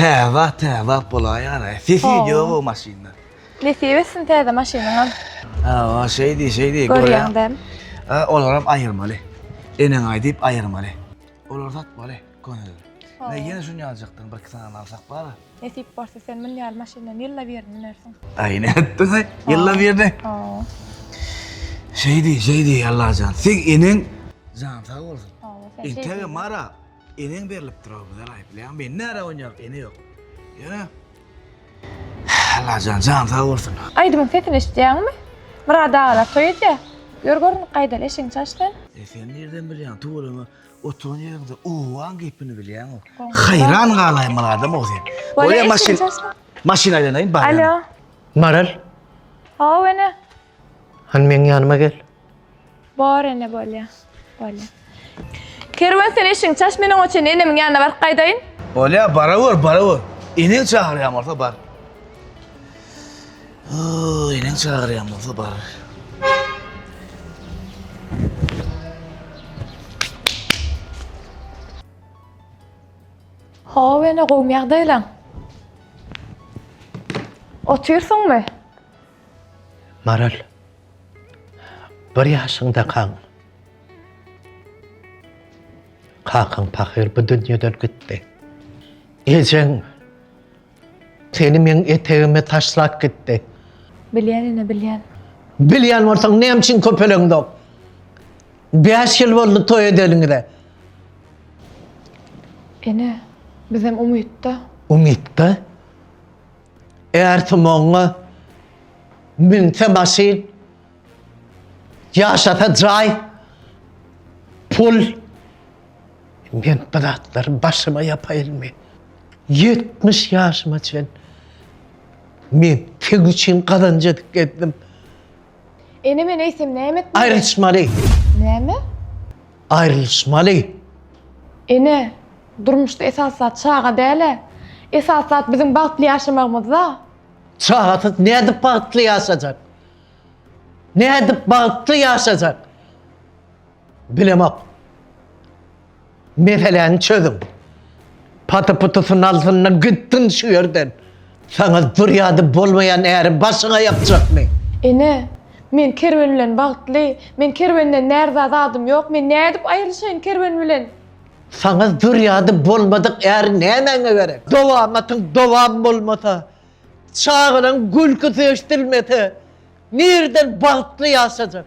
Täze zat, täze zat bolaýar. Sesi ýok o maşynda. Nesip etsin täze maşynyňam. Hawa, şeý diý, şeý diý. Görýäň däl. Olaram aýyrmaly. Eneň aýdyp aýyrmaly. Olary satmaly, köneleri. Ne ýene şuny aljakdyň, bir iki sany alsak bar. Nesip bolsa sen mün ýaly maşyndan ýylda birini münersiň. Aý, nätdiň? Ýylda birini. Hawa. Şeý diý, şeý diý, Allajan. Seň eneň jan sag bolsun. Hawa, sen şeý. Entegem mara eneň berlipdir o bize aý, bilýäňmi? Men näre oýnark, ene ýok. Ýöne Allajan jan sag bolsun. Aýdymyň sesini eşidýäňmi? Myrat agalar toý edýär. Ýör görünip gaýdaly eşigiňi çalş sen. E sen nirden bilýäň tüweleme oturan ýeriňde owaň gepini bilýäň-ow. Haýran galaýmaly adam-ow sen. Bolýa maşyn. Maşyn aýlanaýyn barýan. Alo. Maral. Haw ene. Hany meň ýanyma gel. Bor ene bolýa. Bolýa. Kerwen sen eşigiňi çalş men oňa çenli enemiň ýanyna baryp gaýdaýyn. Bolýa barawer barawer. Eneň çagyrýan bolsa bar. Oý, eneň çagyrýan bolsa bar. Haw ene gowmy ýagdaýlaň? Otyrsyňmy? Maral, bir ýaşyňdakaň kakaň pahyr bu dünýeden gitdi. Ejeň Seni meň etegime taşlap gitdi. Bilýän ene, bilýän. Bilýän bolsaň näme üçin köpeleňzok? Bäş ýyl boldy toý edeliňize. Ene, bizem umytda. Umytda? Ärsumagyňa münse maşyn, ýaşasa jaý, pul. Men bu zatlary başyma ýapaýynmy? 70 ýaşyma çen men seň üçin gazanç edip gezdim. Ene men eýsem näme etmeli? Aýrylyşmaly. Näme? Aýrylyşmaly. Ene, durmuşda esasy zat çaga däl-ä. Esasy zat biziň bagtly ýaşamagymyzda. Çagasyz nädip bagtly ýaşajak? Nädip bagtly ýaşajak? Bilemok. Meseläni çözüň. Paty-putusyny alsynlar gitsin şu ýerden. Saňa zürýady bolmaýan äri başyňa ýapjakmy? Ene, men Kerwen bilen bagtly. Men Kerwenden närza zadym ýok. Men nädip aýrylyşaýyn Kerwen bilen? Saňa zürýady bolmadyk är nämäňe gerek? Dowamatyň dowam bolmasa, çagalaň gülküsi eşdilmese, nirden bagtly ýaşajak?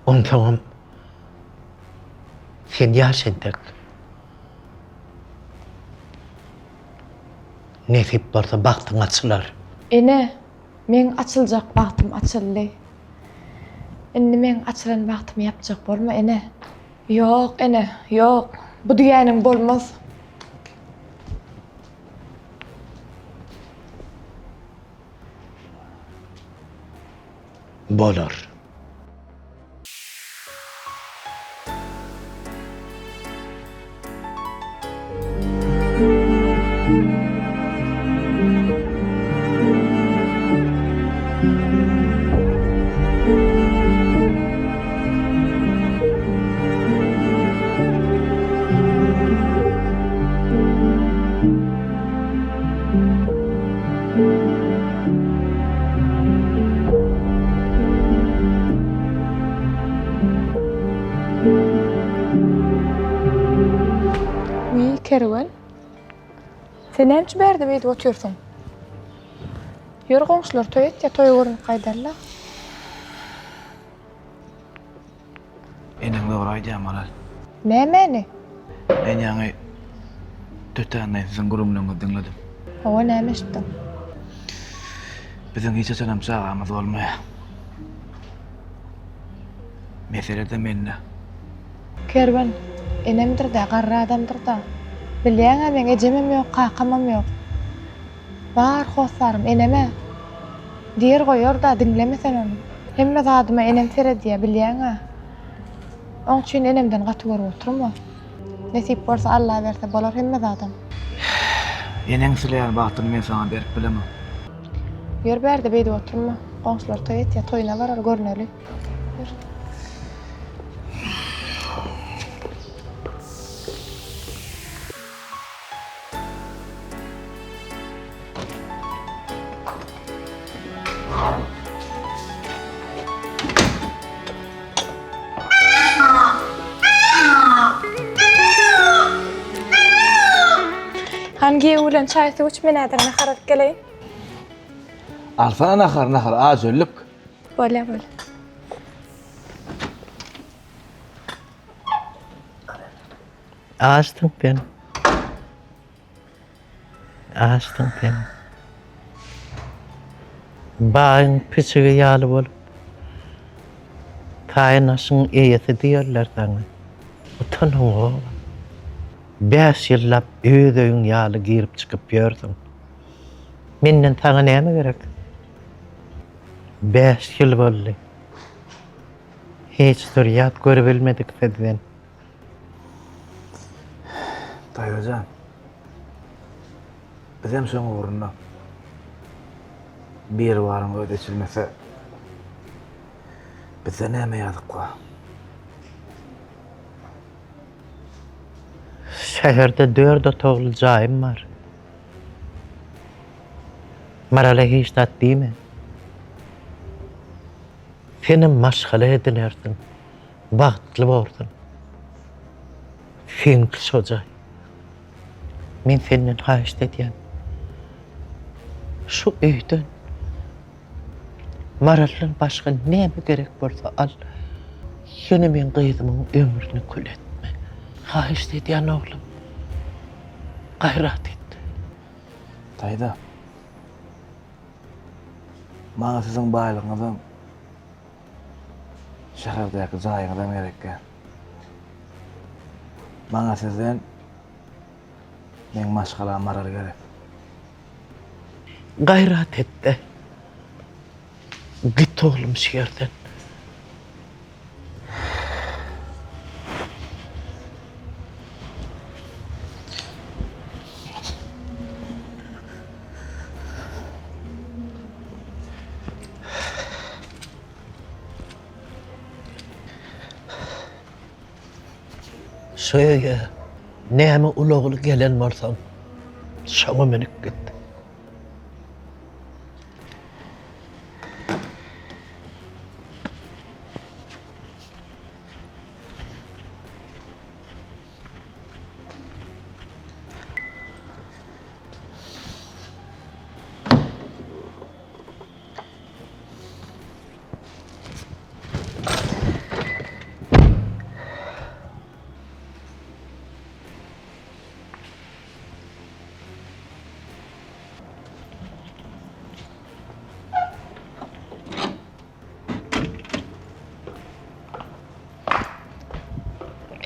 Onsoňam sen ýaş entek. Nesip bolsa bagtyň açylar. Ene, meň açyljak bagtym açyldy. Indi meň açylan bagtymy ýapjak bolma, ene. Ýok, ene, ýok. Bu diýýäniň bolmaz. Bolar. Wiý, Kerwen. Sen näme üçin bärde beýdip otyrsyň? Ýör goňşular toý etýär, toýa görnüp gaýdarlar. Eneň dogry aýdýar Maral. Nämäni? Men ýaňy tötänleýin siziň gürrüňleriňizi diňledim. Hawa, näme eşitdiň? Biziň hiç haçanam çagamyz bolmaýar. Mesele-de mende. Kerwen, enemdir-dä, garry adamdyr-da. Bilýäň-ä, meň ejemem ýok, kakamam ýok. Bar hossarym enem-ä. Diýer goýar-da, diňleme sen ony. Hemme zadyma enem seredýä, bilýäň-ä. Oň üçin enemden gaty görüp oturma. Nesip bolsa, Alla berse bolar hemme zadam. Eneň isleýän bagtyny men saňa berip bilemok. Ýör bärde beýdip oturma. Goňşular toý etýä, toýuna baraly, görneli. Ýör. Hany giýew bilen çaý suw iç, men häzir nahar alyp geleýin. Alsana nahar, nahar aç öldük. Bolýa, bolýa. Açdyň sen. Açdyň sen. Baýyň pişigi ýaly bolup, taýyn aşyň eýesi diýerler saňa. Utanyň-ow. Bäş ýyllap öz öýüň ýaly girip-çykyp ýörsüň. Menden saňa näme gerek? Bäş ýyl boldy. Hiç zürýat görübilmedik sizden. Daýza jan. Bizem şoň ugrunda. Biribaryň özi eçilmese, bizde näme ýazyk bar? Şäherde dört otagly jaýym bar. Marala hiç zat diýme. Senem maşgala edinersiň. Bagtly borsuň. Seňki şo jaý. Men senden haýyşt edýän. Şu öýden Maraldan başga näme gerek bolsa al. Ýöne meň gyzymyň ömrüni kül etme. Haýyşt edýän oglum. Gaýrat et. Daýza. Maňa siziň baýlygyňyzam, şäherdäki jaýyňyzam gerekgä. Maňa sizden meň maşgalam Maral gerek. Gaýrat et-de, git oglum şu ýerden. Şu öýe näme ulagly gelen bolsaň, şoňa münüp git.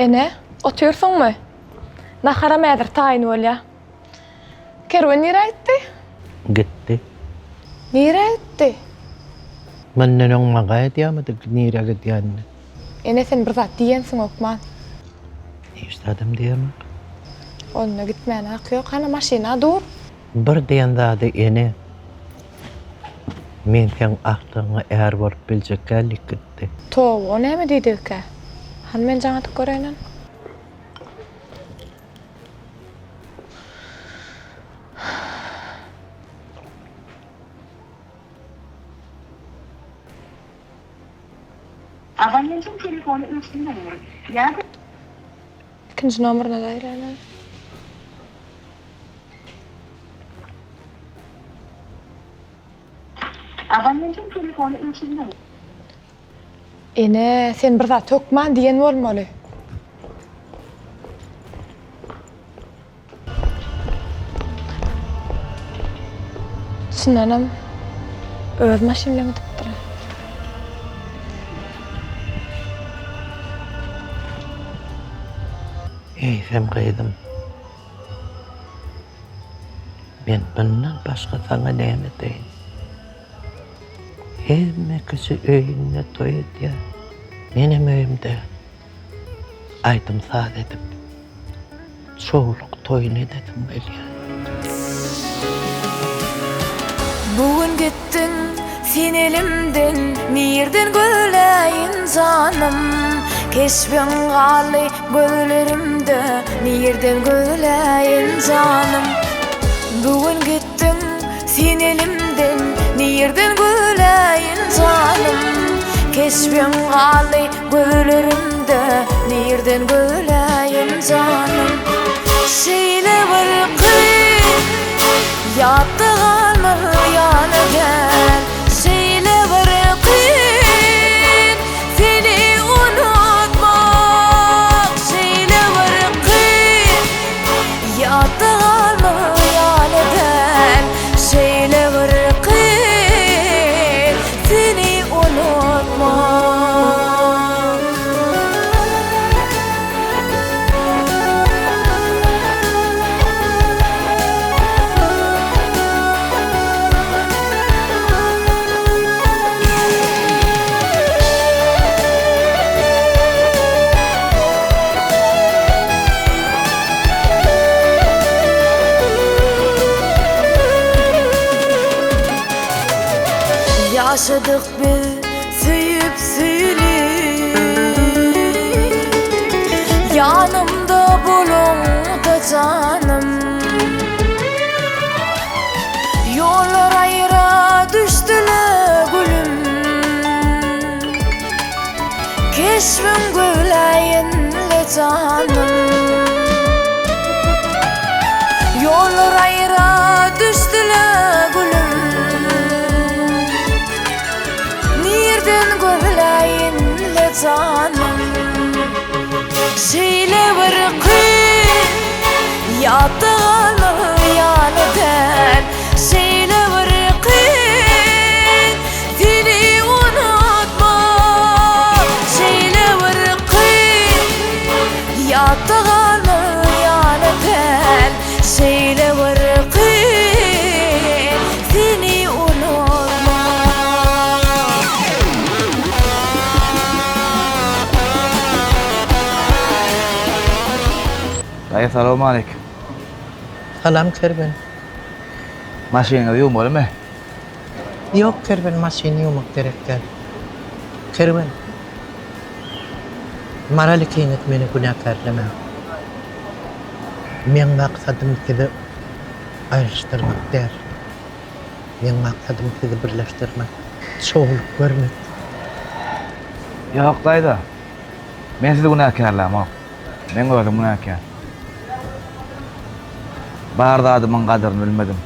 Ene, otyrsyňmy? Naharam häzir taýyn bolýa. Kerwen nirä gitdi? Gitdi. Nirä gitdi? Mundan öň maňa aýdýarmydy nirä gidýänini? Ene sen bir zat diýensiň hökman. Hiç zadam diýemok. Onda gitmäne haky ýok. Hany maşyna dur. Bir diýen zady ene. Men seň agtygyňa är bolup biljek däl diýip gitdi. Toba, o näme diýdigikä? Hany men jaň atyp göreýin ony. Abonentiň telefony öçürilmelidir ýa-da. Ikinji nomerine jaýlaýyn. Abonentiň telefony öçürilmelidir. Ene, sen bir zat hökman diýen bolmaly. Çyndanam öz maşyn bilen gidipdir. Eýsem gyzym, men mundan başga saňa näme edeýin? Hemme kişi öýünde toý edýär. Menem öýümde aýdym-saz edip, çowluk toýuny edesim gelýär. Bu gün gitdiň sen elimden Nirden gözläýin janym Keşbiň galdy gözlerimde Nirden gözläýin janym Bu gün gitdiň sen elimden Nirden gözläýin janym Keşbiň galdy Gözlerimde nirden göläýin janym Şeýle bir kyn. Ýatda galmaz ýaly däl Şeýle bir kyn Seni unutmak Şeýle bir kyn Ýatda galmaz ýaly däl Şeýle bir kyn Seni unutmak. Ýaşadyk biz söýüp söýülip Ýanymda boluňda janym Ýollar aýra düşdüle gülüm Keşbiň gözläýin-le janym Ýollar aýra düşdüle gülüm Nirden gözläýin-le janym Şeýle bir kyn Ýatda galmagy ýaly däl Şeýle bir kyn Seni unutmak Şeýle bir kyn Ýatda galmagy ýaly däl Şeýle bir kyn Seni unutmak. Daýy salowmaleýkim. Salam Kerwen. Maşynyňyzy ýuwmalymy? Ýok Kerwen maşyny ýuwmak gerek däl. Kerwen. Maral ikiňiz meni günäkärlemäň. Meň maksadym sizi aýryşdyrmak däl. Meň maksadym sizi birleşdirmek, çowluk görmek. Ýok daýza. Men sizi günäkärlämok. Meň özüm günäkär. Bar zadymyň gadyryny bilmedim.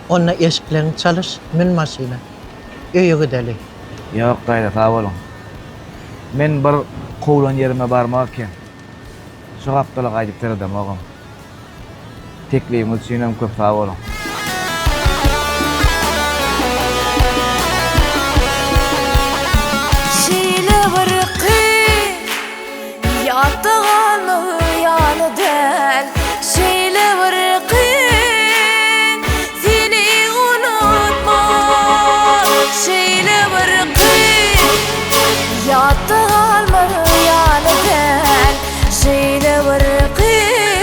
Onda eşikleňi çalyş, mün maşyna. Öýe gideli. Ýok daýza, sag boluň. Men bir kowlan ýerime barmak eken. Şu gapdala gaýdyp seredemogam. Teklibiňiz üçinem köp sag boluň. Şeýle bir kyn Ýatda galmagy ýaly däl Şeýle bir kyn Seni unutmak Şeýle bir kyn Ýatda galmagy ýaly däl Şeýle bir kyn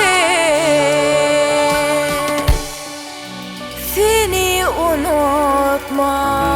Seni unutmak.